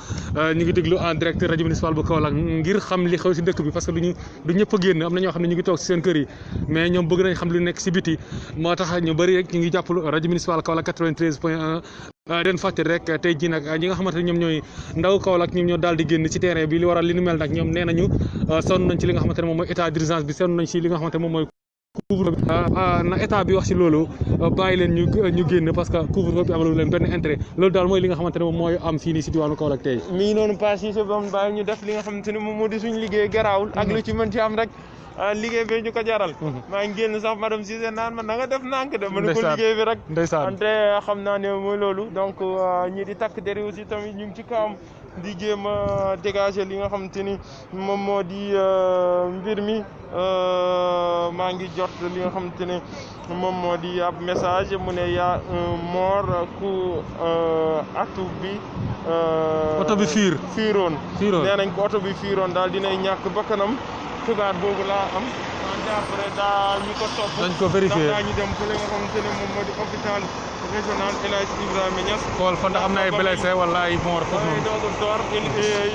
en direct rajo municipal bu Kaolack ngir xam li xew si dëkk bi parce que du ñëpp a génn am na ñoo xam ne ñu ngi toog si seen kër yi mais ñoom bëgg nañ xam lu nekk si biti moo tax ñu bëri rek ñu ngi jàpp rajo municipal Kaolack 93.1 den fàtte rek tey jii nag ñi nga xamante ne ñoom ñooy ndaw Kaolack ñoom ñoo daal di génn ci terrain bi li waral li nu mel nag ñoom nee nañu sonn nañ ci li nga xamante ne moom mooy état d'urgence bi sonn nañ ci li nga xamante ne moom mooy couvre-feu bi na état bi wax ci loolu bàyyi leen ñu génn parce que couvre-feu bi amalu leen benn intérêt loolu daal mooy li nga xamante ne moom mooy am fii nii si diwaanu Kaolack tey
mi ngi noonu pas si bam bàyyi ñu def li nga xamante ne moom moo di suñu liggéey garaawul ak lu ci mën ci am rek liggéey bi ñu ko jaral maa ngi génn sax madame Cissé naan man na nga def nànk de mën ko liggéey bi rek ante xam naa ne mooy loolu donc ñi di takk deri aussi tamit ñu ngi ci kawam di jéem a dégager li nga xamante ni moom moo di mbir mi maa ngi jot li nga xamante ne moom moo di ab message mu ne y a un mort ku atu bi
oto bi
fiiroon nee nañ ko oto bi fiiroon daal dinay ñàkk bakkanam xibaar boobu laa am wante après daa ñu ko topp
dañ ko vérifié
ndax daañu dem fële nga xamante ne moom moo di hôpital régional El Hadj Ibrahima Niass
xool fa ndax am na ay blessé wala ay mort foofu noonu
doogu door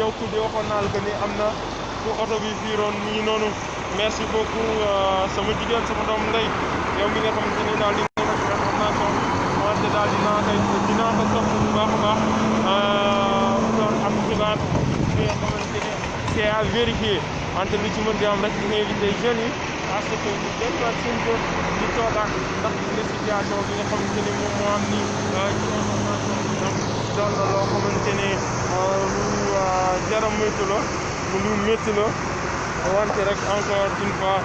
yow ku di waxoon naa la que ni am na ku oto bi fiiroon mi ngi noonu merci beaucoup sama jigéen sama doom ndey yow mi nga xamante ni daal di nga def information wante daal dinaa ko topp bu baax a baax doon am xibaar bi nga xamante ne c'est à vérifier wante lu ci mën di am rek di invité jeunes yi à ce que ñu delluwaat seen kër di toogaat ndax la situation bi nga xamante ne moom moo am ni ci information bi doon na loo xamante ne lu jar a moytu la lu métti la wante rek encore une fois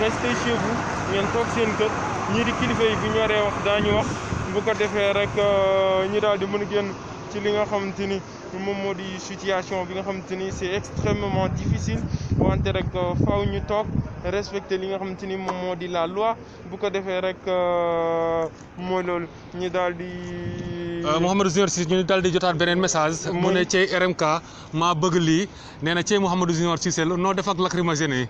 restez chez vous ngeen toog seen kër ñii di kilifa yi bu ñu waree wax daañu wax bu ko defee rek ñi daal di mën a génn ci li nga xamante ni moom moo di situation bi nga xamante ni c'est extrêmement difficile wante rek faaw ñu toog respecter li nga xamante ni moom moo di la loi bu ko defee rek mooy loolu ñu daal di.
Mouhamadou Junior Cissé ñu daal di jotaat beneen message. mu ne Thiey RMK maa bëgg lii nee na Thiey Mouhamadou Junior Cissé noo def ak lacrymogène yi.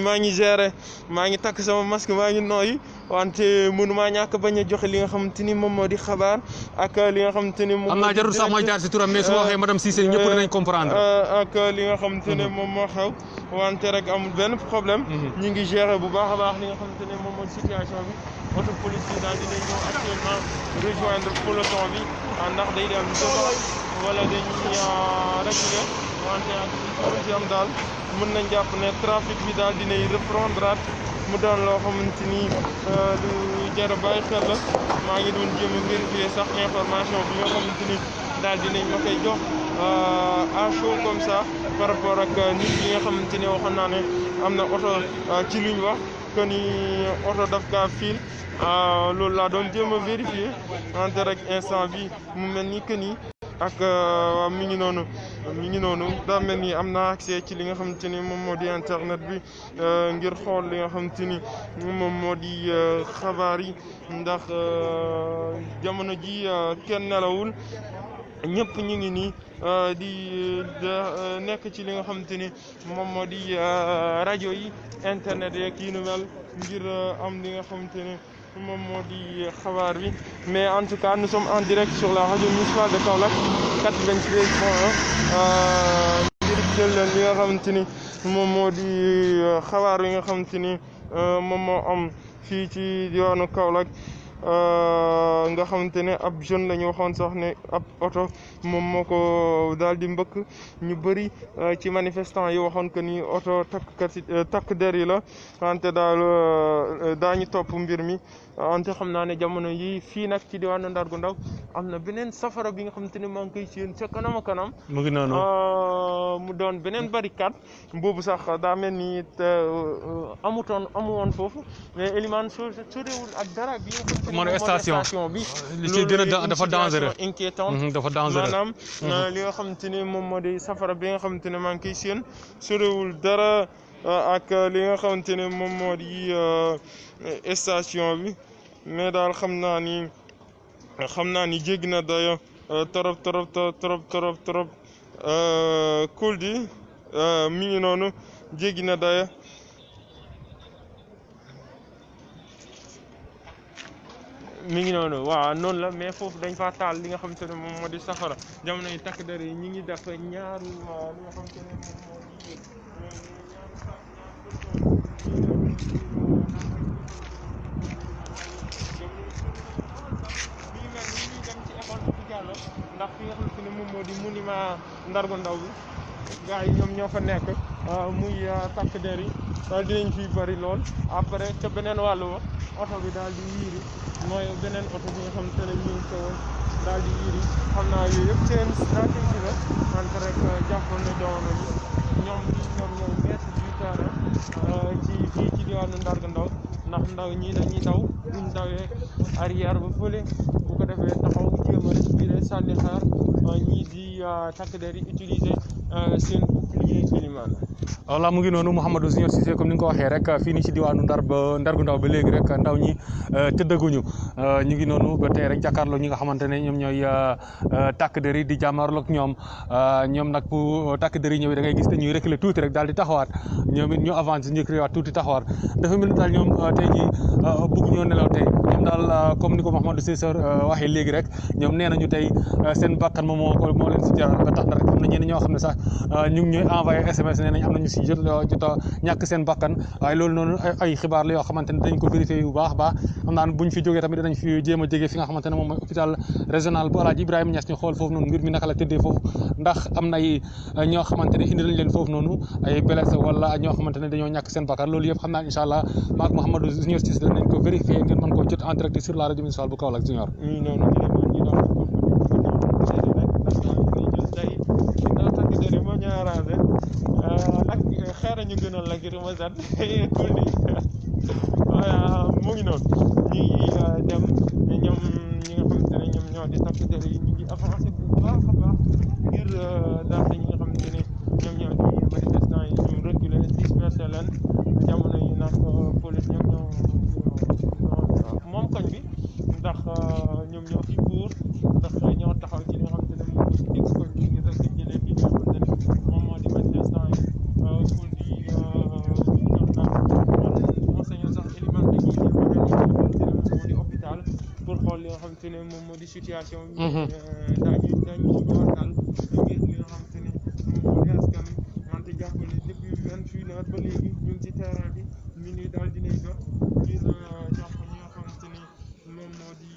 maa ngi gérer maa ngi takk sama masque maa ngi nooyi wante mënumaa ñàkk bañ a joxe li nga xamante ni moom moo di xabaar ak li nga xamante ni moom.
am naa jarul sax mooy jaar si turam mais su ma waxee madame Cissé ñëpp dinañ comprendre.
ak li nga xamante ne moom moo xew wante rek amul benn problème. ñu ngi gérer bu baax a baax li nga xamante ne moom mooy situation bi auto police yi daal dinañ ñëw actuellement rejoindre peloton bi ndax day dem devant wala dañuy reculer wante ak ci am daal mën nañ jàpp ne trafic bi daal dinay reprendre mu doon loo xamante ni lu jar a bàyyi xel la maa ngi doon jéem a vérifier sax information bi nga xamante ni daal dinañ ma koy jox à chaud comme ça par rapport ak nit ñi nga xamante ni waxoon naa ne am na oto ci luñ wax que ni oto daf kaa fiil loolu laa doon jéem a vérifier en direct instant bi mu mel ni que ni ak mi ngi noonu daa mel ni am naa accès ci li nga xamante ni moom moo di internet bi ngir xool li nga xamante ni moom moo di xabaar yi ndax jamono ji kenn nelawul ñëpp ñu ngi nii di nekk ci li nga xamante ni moom moo di rajo yi internet yeeg yi nu mel ngir am li nga xamante ni moom moo di xabaar bi mais en tout cas nous sommes en direct sur la radio municipale de Kaolack 93.1 ngir jël leen li nga xamante ni moom moo di xabaar yi nga xamante ni moom moo am fii ci diwaanu Kaolack nga xamante ne ab jeune la ñu waxoon sax ne ab oto moom moo ko daal di mbëkk ñu bëri ci manifestant yi waxoon que ni oto takk der yi la wante daal daañu topp mbir mi wante xam naa ne jamono yi fii nag ci diwaanu Ndar gu ndaw am na beneen safara bi nga xamante ne maa ngi koy séen ca kanam a kanam
mu ngi noonu
mu doon beneen barricade boobu sax daa mel ni amu woon foofu mais Elimane sorewul ak dara bi nga xamante ne station bi
li ci gën a dafa dangereux
inquiétante
dafa dangereux
maanaam li nga xamante ni moom moo di safara bi nga xamante ne maa ngi koy séen sorewul dara ak li nga xamante ne moom moo di station bi mais daal xam naa ni jéggi na dayo trop kul di mi ngi noonu jéggi na dayo mi ngi noonu waaw noonu la mais foofu dañ fa taal li nga xamante ne moom moo di safara jamono yi takk der yi ñi ngi def ñaaru li nga xamante ne moom moo di ndax fi nga xamante ne moom moo di monument Ndar gu ndaw bi gars yi ñoom ñoo fa nekk muy takk der yi daal dinañ fi bëri lool après ca beneen wàllu wa oto bi daal di yiiri mooy beneen oto bi nga xamante ne ñu ngi ko woon daal di yiiri xam naa yooyu yëpp seen stratégie la wante rek jàppoon na jamono ji ñoom ñooy maître du terrain ci fii ci diwaanu Ndar gu ndaw ndax ndaw ñi dañuy daw buñ dawee arrière ba fële bu ko defee taxaw jéem a respirer sànni xaar ñii di takk der yi utiliser seen bouclier Elimane.
voilà mu ngi noonu Mouhamadou Junior Cissé comme ni nga ko waxee rek fii nii ci diwaanu Ndar gu ndaw ba léegi rek ndaw ñi tëddaguñu ñu ngi noonu ba tey rek jàkkaarloo ñi nga xamante ne ñoom ñooy takk der yi di jàmmarloo ak ñoom nag bu takk der yi ñëwee da ngay gis dañuy reculer tuuti rek daal di taxawaat ñoom it ñu avancé ñu reculer waat tuuti taxawaat dafa mel ni daal ñoom tey jii bëgg ñoo nelaw tey ñoom daal comme ni ko Mouhamadou Cissé waxee léegi rek ñoom nee nañu tey seen bakkan moom moo leen si jaral ba tax na rek am na ñenn ñoo xam ne sax ñu ngi ñuy envoyé SMS nee nañ am nañu si jot a ñàkk seen bakkan waaye loolu noonu ay xibaar la yoo xamante ne dañ ko vérifié bu baax baax xam naa buñ fi jógee tamit danañ fi jéem a jege fi nga xamante ne moom mooy hôpital régional bu Alaaji Ibrahima Niass ñu xool foofu noonu mbir mi naka la tëddee foofu ndax am na ay ñoo xamante ne indi lañ leen foofu noonu ay blessé wala ñoo xamante ne dañoo ñàkk seen bakkan loolu yëpp xam naa incha allah maak Mouhamadou Junior Cissé danañ ko vérifié ngeen mën koo jot en direct sur la radio municipale bu Kaolack Junior
xeer ñu gënal la ngir ma sat kul di mu ngi noonu ñu ngi dem ñoom ñi nga xamante ne ñoom ñoo di takk der yi ñu ngi avancé bu baax a baax ngir daal ñi nga xamante ne ñoom ñoo di manifestant yi ñu reculer disperser leen jamono yi nag police ñoom ñoo moom koñ bi ndax ñoom ñoo fi buur ndax ñoo taxaw ci li nga xamante ne moom moo di koñ bi ngir rek jëlee fi nga xamante ne moom moo di manifestant yi pour di enseignant sax Elimane dañuy jéem a li nga xamante ne moom moo di hôpital pour xool li nga xamante ne moom moo di situation bi daañu ci waxtaan ngir li nga xamante ne moom moo di askan wi wante jàpp ne depuis 28 heures ba léegi ñu ngi ci terrain bi ñu ni daal dinañ jot ngir jàpp ñi nga xamante ne moom moo di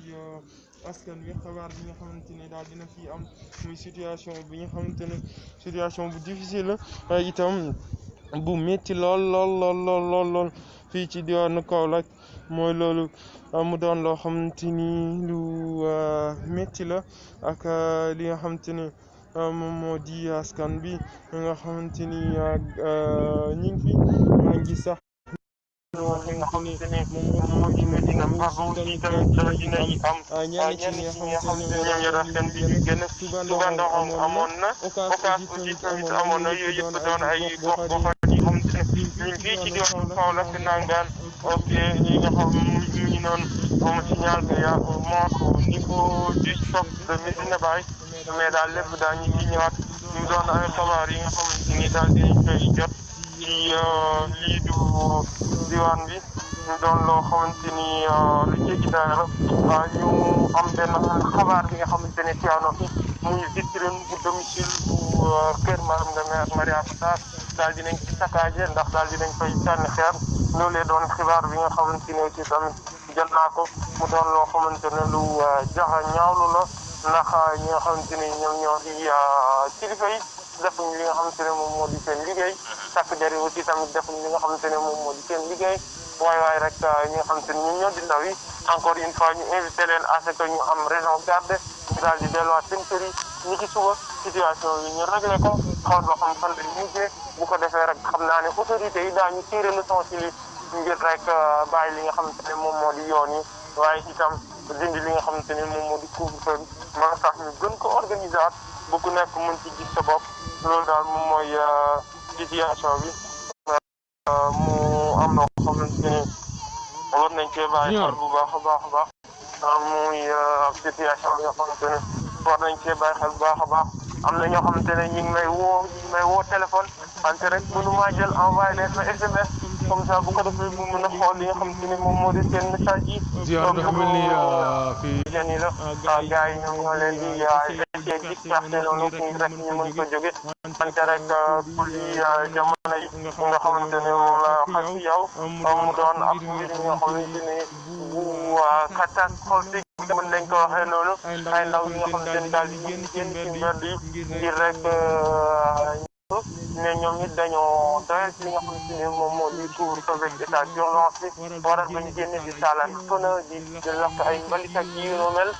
askan wi xabaar bi nga xamante ne daal dina fi am muy situation bi nga xamante ne situation bu difficile la itam bu métti lool fii ci diwaanu Kaolack mooy loolu mu doon loo xamante ni lu métti la ak li nga xamante ni moom moo di askan bi nga xamante ni ñu ngi fi maa ngi sax li nga xamante ni moom moo di Medina Mbao aussi tamit dinañ am ñenn ci ñi nga xamante ne ñoo yor askan bi ñu génn Touba Ndoxom amoon na Ocass aussi tamit amoon na yooyu yëpp doon ay gox yi xamante ne ñun fii ci diwaanu Kaolack nangaan ok ñi nga xam ñu ngi noonu moom signal que ya manque au niveau du stock de Medina Baye mais daal lépp daal ñu ngi ñëwaat ñu doon ay xabaar yi nga xamante ni daal dinañ koy jot ci lii du diwaan bi ñu doon loo xamante ni lu jéggi dara ñu am benn xabaar bi nga xamante ne teew fi muy vitrine bu domicile bu kër Madame le maire Mariama Sarr daal dinañ ci saccagé ndax daal dinañ koy sànni xeer loolee doon xibaar bi nga xamante ne aussi tamit jot naa ko mu doon loo xamante ne lu jaxa ñaawlu la ndax ñi nga xamante ne ñoom ñoo di kilifa yi defuñ li nga xamante ne moom moo di seen liggéey takk der yi aussi tamit defuñ li nga xamante ne moom moo di seen liggéey waaye rek ñi nga xamante ne ñoom ñoo di ndaw yi encore une fois ñu invité leen à ce que ñu am raison garde ñu daal di delluwaat seen kër yi ñi ci suba situation yi ñu réglé ko xool ba xam fan lañ mujjee bu ko defee rek xam naa ne autorités yi daañu tiré leçon ci li ngir rek bàyyi li nga xamante ne moom moo di yoon yi waaye itam dindi li nga xamante ne moom moo di couvre-feu moo tax ñu gën ko organiser waat bu ku nekk mën ci gis sa bopp loolu daal moom mooy situation bi mu am na xamante ne war nañ cee bàyyi xel bu baax a baax muy situation bi nga xamante ne war nañ cee bàyyi xel bu baax a baax am na ñoo xamante ne ñu ngi may woo téléphone wante rek mënumaa jël envoyé leen ma SMS comme ça bu ko defee mu mën a xool li nga xamante ne moom moo di seen message yi.
ziar dafa mel ni fii.
jeunes yi la gars yi ñoom ñoo leen di essayé dispersé noonu pour rek ñu mën ko jóge wante rek pour li jamono yi nga xamante ne moom la xas si yow mu doon ab mbir mi nga xamante ne bu catastrophique mën nañ ko waxee noonu ay ndaw yi nga xamante ne daal di génn ci mbedd yi ngir rek ne ñoom it dañoo doyal ci li nga xamante ne moom moo di couvre-feu avec état d'urgence bi waral ba ñu génne di taalal pëna di lakk ay mbalit ak yi nu mel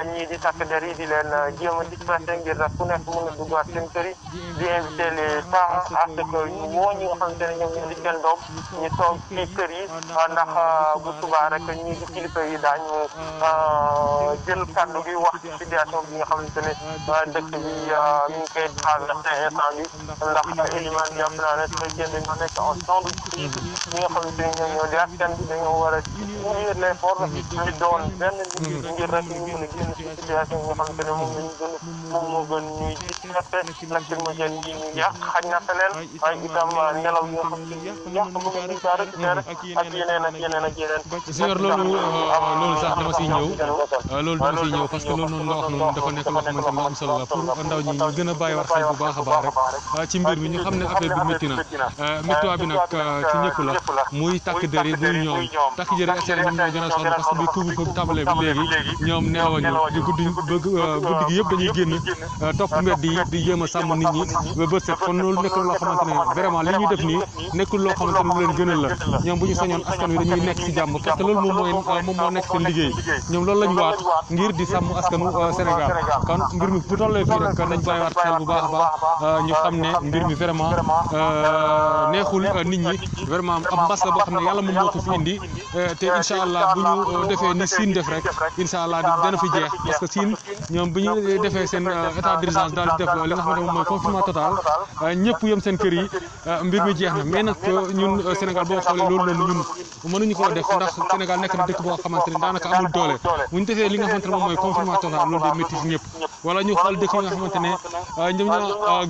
ñii di takk der yi di leen jéem a dispersé ngir rek ku nekk mën a duggaat seen kër yi di invité les parents à ce que ñu woo ñi nga xamante ne ñoom ñoo di seen doom ñu toog ci kër yi ndax bu subaa rek ñii di kilifa yi daañu jël kàddu gi wax ci situation bi nga xamante ne dëkk bi ñu ngi koy traversé instant bi ndax Elimane jàpp naa ne su fekkee dañoo nekk en temps de crise ñi nga xamante ne ñoom ñoo di askan bi dañoo war a unir les forces ñu doon benn nit ngir rek ñu mën a génn ci situation yi nga xamante ne moom lañu gën moom moo gën ñuy dispersé lacrymogène yi ñu yàq xañ na feneen waaye itam nelaw yi nga xamante ne yàq ba nga ñu kaa récupéré ak yeneen
Ziar loolu sax dama siy ñëw parce que loolu noonu nga wax noonu dafa nekk loo xamante ne lu am solo la pour ndaw ñi ñu gën a bàyyiwaat xel bu baax a baax rek ci mbir mi ñu xam ne affaire bi métti na méttiwaay bi nag ci ñëpp la muy takk der yi muy ñoom takk der yi essayé ñoom ñoo gën a sonn parce que bi couvre-feu tàmbale bi léegi ñoom neewañu di guddi gi yëpp dañuy génn topp mbedd yi di jéem a sàmm nit ñi ba bët set kon loolu nekk loo xamante ne vraiment li ñuy def nii nekkul loo xamante ne lu leen gënal la ñoom bu ñu sañoon askan wi dañuy nekk ci jàmm parce que loolu moom moo nekk seen liggéey ñoom loolu lañu waat ngir di sàmm askanu Sénégal kon mbir mi bu tollee fii rek nañ bàyyiwaat xel bu baax a baax ñu xam ne mbir mi vraiment neexul nit ñi vraiment am mbas la boo xam ne yàlla moom moo ko fi indi te incha allah bu ñu defee ni Siin def rek incha allah dana fi jeex parce que Siin ñoom bu ñu defee seen état d'urgence daal di def li nga xamante ne moom mooy confinement total ñëpp yem seen kër yi mbir mi jeex na mais nag ñun Sénégal boo xoolee loolu noonu ñun mënuñu koo def ndax Sénégal nekk na dëkk boo xamante ne daanaka amul doole bu ñu defee li nga xamante ne moom mooy confinement total loolu day métti si ñëpp wala ñu xool dëkk yi nga xamante ne ñoom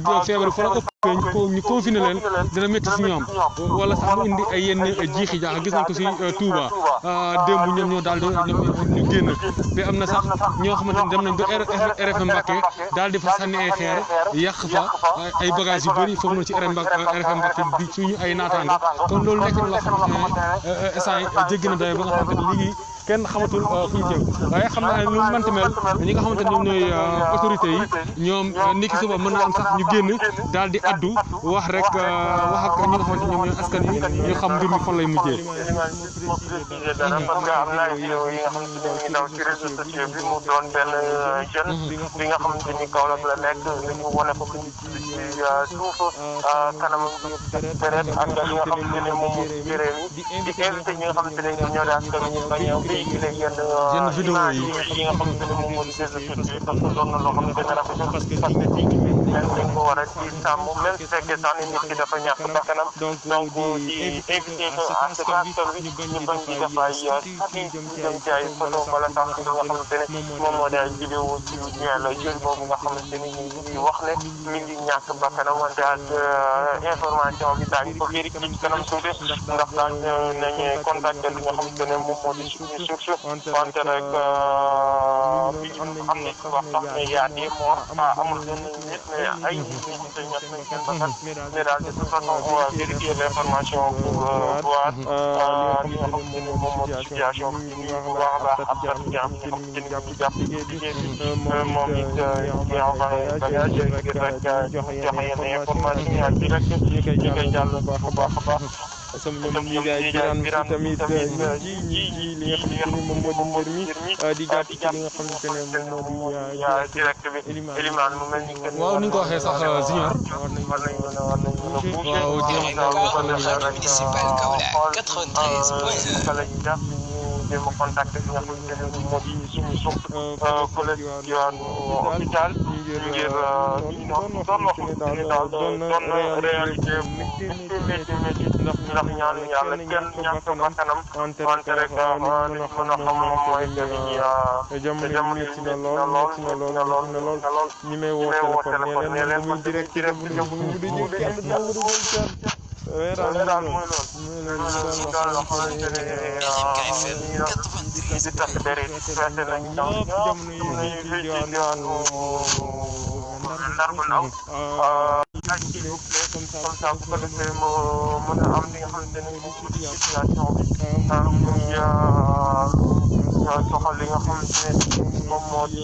ñoo feebar fa la ëpp ñu confiné leen dina métti si ñoom wala sax mu indi ay yenn jiixi jaaxa gis nañ ko si Touba démb ñoom ñoo daal di ñu génn te am na sax ñoo xamante ne dem nañ ba RFM Mbacké daal di fa sànni ay xeer yàq fa ay bagages yu bëri foofu noonu ci RFM Mbacké bi suñu ay naataango kon loolu nekk na loo xamante ne instant yi jéggi na dayo ba nga xamante ne léegi kenn xamatul fu ñu jëm waaye xam naa ne lu mënti mel ñi nga xamante ne ñoom ñooy autorités yi ñoom ni ki suba mën na am sax ñu génn daal di addu wax rek wax ak ñi nga xamante ñoom ñooy askan yi ñu xam mbir mi fan lay mujjee.
dara parce que am na ay vidéo yi nga xamante ne ngi daw ci réseaux sociaux bi mu doon benn jeune bi nga xamante ni Kaolack la nekk ñu wane ko ci suuf kanam deret ak li nga xamante ne moom moo ci jëree mi di invité ñi nga xamante ne ñoom ñoo daan ñu bañ a véhiculé yenn
vidéo yi
nga xamante ne moom moo di réseaux sociaux yi parce que doon na loo xamante ne rafetlu parce que dañ ko war a ci sàmm même su fekkee sax ni nit ki dafa ñàkk bakkanam donc di invité que à ce que askan bi ñu bañ di def ay jëm ci ay photo wala sax li nga xamante ne moom moo di ay vidéo ci ñeel jeune boobu nga xamante ni ñu ngi wax ne mi ngi ñàkk bakkanam wante ak information bi daañu ko vérifié ci kanam tuuti ndax daañ nañu contacté li nga xamante ne moom moo di suñu source wante rek bi am na ci wax sax ne yaa des morts amul benn nit mais ay nit ñi xamante ne ñàkk nañ seen bakkan mais daal de toute façon on va vérifier l'information pour voir li nga xamante ne moom moo di situation bi ñu bu baax a baax ab kat nga xam ne ñu jàpp liggéey bi moom it ñu envoyé bagage ngir rek joxe yenn information yi ak direct ñu koy jàll bu baax a baax
sama ñoom ñi gaay biraan fi tamit ñi li nga xamante ni moom moo di mbir mi di jàpp ci li nga xamante ne moom moo di
direct bi Eliman mu mel ni
waaw ni nga ko waxee sax Junior
war nañ mën a
waaw
municipal Kaolack 93.1
jéem a contacté bi nga xamante ne moo di suñu suuf fële ci yoon hôpital ngir doon wax ne daal doon réalité métti ndax ñaan yàlla kenn ñàkk bakkanam wante rek li mën a xam moom mooy que ni jamono métti na lool
ñi may woo téléphone nee leen muy direct bu mu di ñu kenn nangu du
daal mooy loolu daal loo xamante ne di takk der yi feete nañ daw jamono yi fii ci diwaanu Ndar bu ndaw ak ci comme ça bu ko defee mu mën a am li nga xamante ne moom moo di situation bi muy soxal li nga xamante ne moom moo di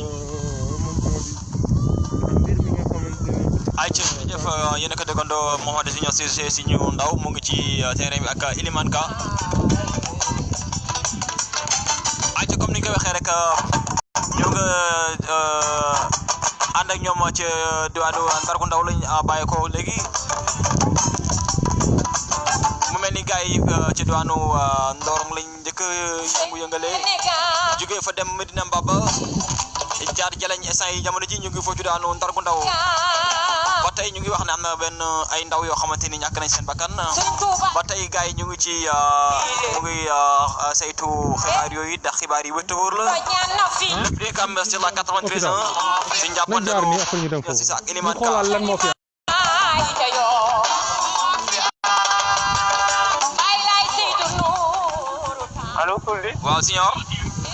ay ci jëf yéen a ko déggandoo Mouhamadou Junior Cissé si ñu ndaw mu ngi ci terrain bi ak Elimane Ka ay ci comme ni ñu ko waxee rek ñoo nga ànd ak ñoom ci diwaanu Ndargu Ndaw lañ bàyyi ko léegi mu mel ni gars yi ci diwaanu Ndorong lañ njëkk yëngu-yëngalee jógee fa dem Medina Mbaba jaar Jalañ instant yi jamono ji ñu ngi foofu ci diwaanu Ndargu Ndaw ba tey ñu ngi wax ne am na benn ay ndaw yoo xamante ni ñàkk nañ seen bakkan ba tey gars yi ñu ngi ci saytu xibaar yooyu ndax xibaar yi wér wóor la lépp di kam sur la 93 si njàppandalu si ak Elimane Ka
xoolal lan moo fi
allo Kouldi
waaw signor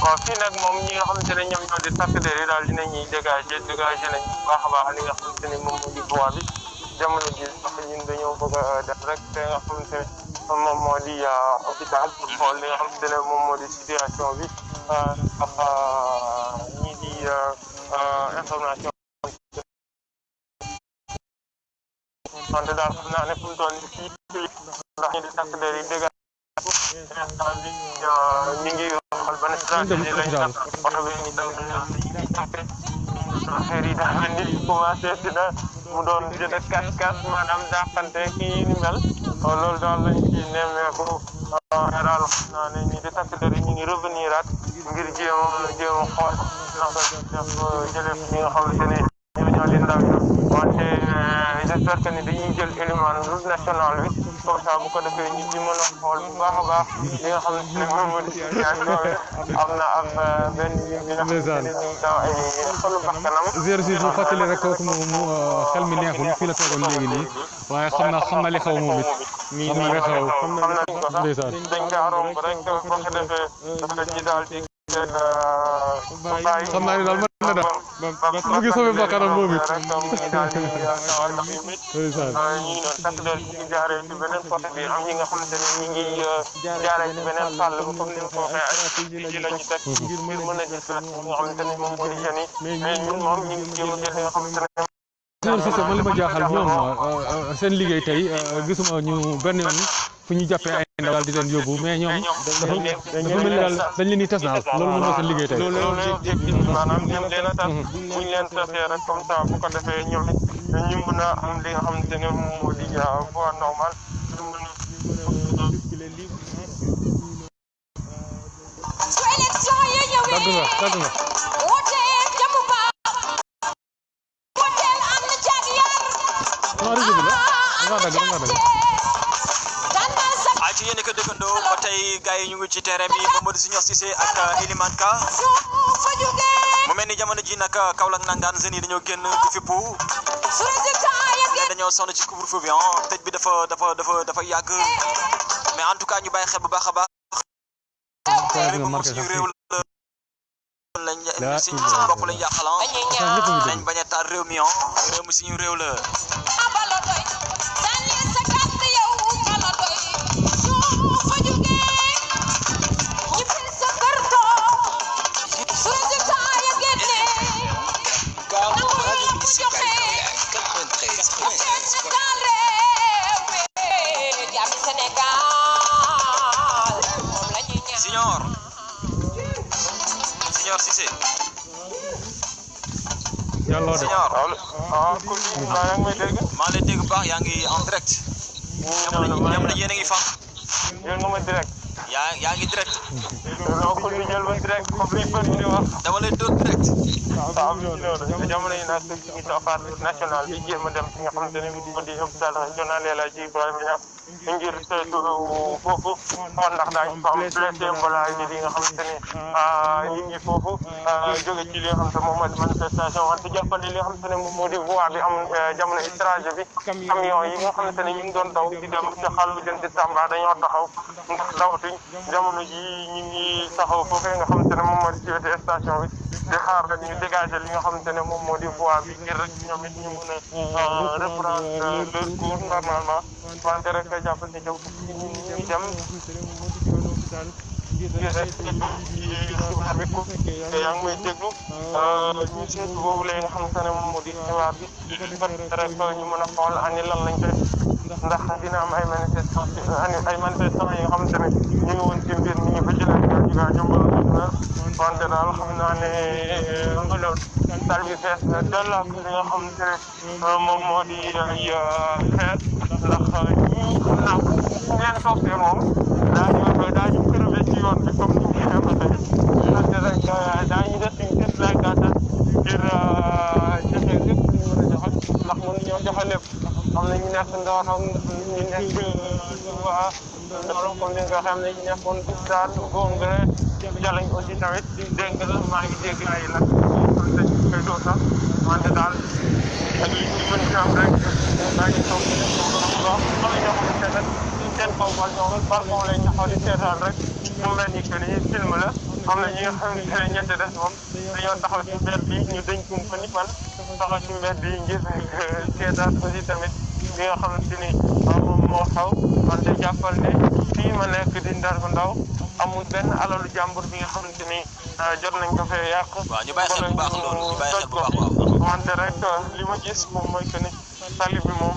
waaw fii nag moom ñi nga xamante ne ñoom ñoo di takk der yi daal dinañuy dégagé nañ bu baax a baax li nga xamante ne moom moo di voie bi jamono ji sax ñun dañoo bëgg a def rek te nga xamante ne moom moo di hôpital pour xool li nga xamante ne moom moo di situation bi ak ñii di information wante daal xam naa ne fu mu toll nii fii ndax ñi di takk der yi dégagé instant bi ñu ngi xool ban stratégie lañ def oto bi ñu daw affaire yi daal mel ni commencé dina mu doon jënd kas maanaam dàqante kii ni mel loolu daal lañ ci nemmeeku daal xam naa ne ñi di takk der yi ñu ngi revenir at ngir jéem a xool naka def jëlee fi ñi nga xamante ne ñoo di ndaw wante j'espère que ni dañuy jël Elimane route nationale bi comme ça bu ko defee nit ñi mën a xool bu baax a baax li nga xamante ne moom moo di situation bi am na ab benn bi nga xamante ne daw ay xolu bakkanam
zéro six bu fàttali rek kooku mu xel mi neexul fii la toogoon léegi nii waaye xam na li xew moom it xam na li xew
xam nañ ko sax
ndeysaan
dañ kaa romb rek bu ko defee dafa ji daal di leen bàyyi
xam naa ne daal mën na daal mu ngi sauvé bakkanam moom it
rek mu ngi daal di dawal ndax yu mit
ndeysaan
ñu ngi doon takk der ñu jaaree ci beneen côté bi am ñi nga xamante ne ñu ngi jaaree ci beneen fàll bi comme ni nga ko waxee ay stratégie la ñu teg ngir mën a gis nga xamante ne moom moo di jeunes yi mais ñun moom ñu ngi jéem a jël li nga xamante ne
Sëñ Cissé man li ma jaaxal ñoom seen liggéey tey gisuma ñu benn yoon fu ñu jàppee ay ndaw daal di leen yóbbu mais ñoom dafa mel ni daal dañ leen di tas daal loolu moom mooy seen liggéey tey.
loolu objectif bi maanaam ñoom leen a tas buñ leen tasee rek comme ça bu ko defee ñoom it ñu mën a am li nga xamante ne moom moo di voie normale ñu mën a
dagg nga
ay ci yéen a ko dëggandoo ba tey gars yi ñu ngi ci terrain bi Mamadou Junior Cissé ak Elimane Ka mu mel ni jamono ji nag Kaolack nangaan jeunes yi dañoo génn di fippu dañoo sonn ci couvre-feu bi tëj bi dafa yàgg mais en tout cas ñu bàyyi xel bu baax a baax réew mi moom suñu réew la lañ seen bopp lañ yàqal nañ bañ a taal réew mi réew mi suñu réew la Junior Cissé
yàlla de
Junior
kon yaa ngi may dégg
maa lay dégg bu baax yaa ngi en direct jamono yéen a ngi fan
yéen nga ma direct
yaa ngi direct
donc ñu jël ba direct comme li bëri di wax
dama lay doon direct
waaw jamono yi nag ñu ngi ci offre national bi jéem a dem fi nga xamante ne moo di hôpital régional El Hadji Ibrahima Niass ngir saytu foofu xool ndax daañu fa am blessé wala li nga xamante ne ñu ngi foofu jóge ci li nga xamante moom mooy manifestation wante jàppale li nga xamante ne moom moo di voie bi am jamono trajet bi camion yi nga xamante ne ñu ngi doon daw di dem ci xàllu jëm ci Tamba dañoo taxaw ndax dawatuñ jamono ji ñu ngi taxaw foofee nga xamante ne moom moo di ci wetu station bi di xaar rek ñu dégager li nga xamante ne moom moo di voie bi ngir rek ñoom it ñu mën a reprendre leur cours normalement wante rek jàppal ni jaw ñu dem ngir rek xibaar bi ko te yaa ngi may déglu ñu seetu boobu lay nga xamante ne moom moo di xibaar bi rek ñu mën a xool ani lan lañ koy ndax dina am ay manifestants yi nga xamante ne ñu ngi woon ci mbir mi ñu fa jëlee gaa jëmbal wante daal xam naa ne loolu sal bi fees na dell ak li nga xamante ne moom moo di ay xeer ndax xam naa bu ngeen toppee moom daañu crevé ci yoon bi comme ni ñu xamante rek daañu def suñu test lay gàttal ngir joxe lépp ñu mën a joxe ndax mënuñoo joxe lépp am na ñu nekk Ndorong am na ñu nekk waa Ndorong comme ni nga xam ne ñu nekkoon Daal Bongre Jalañ aussi tamit dégg nga maa ngi dégg ay nag dañ koy doon sax wante daal ak li ñu mën ci am rek daañu toog xam nga ñoo xamante ne seen kaw ba ñoom balcon lay taxaw di seetaan rek mu mel ni que ni film la am na ñi nga xamante ne ñetti des moom dañoo taxaw ci mbedd bi ñu dañ ko ni man taxaw ci mbedd bi ngir seetaan aussi tamit li nga xamante ni moom moo xaw wante jàppal ne fii ma nekk di Ndar bu ndaw amul benn alalu jàmbur bi nga xamante ni jot nañ ko fee yàq.
waaw ñu bàyyi xel bu baax loolu ñu bàyyi xel bu baax waaw.
wante rek li ma gis moom mooy que ni tali bi moom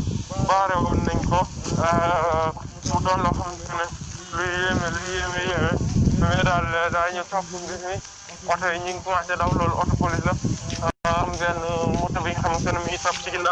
baare woon nañ ko mu doon loo xamante ne lu yéeme mais daal daañu topp mbir mi oto yi ñu ngi commencé daw loolu oto police la am benn moto bi nga xamante ne mi ngi topp ci ginnaaw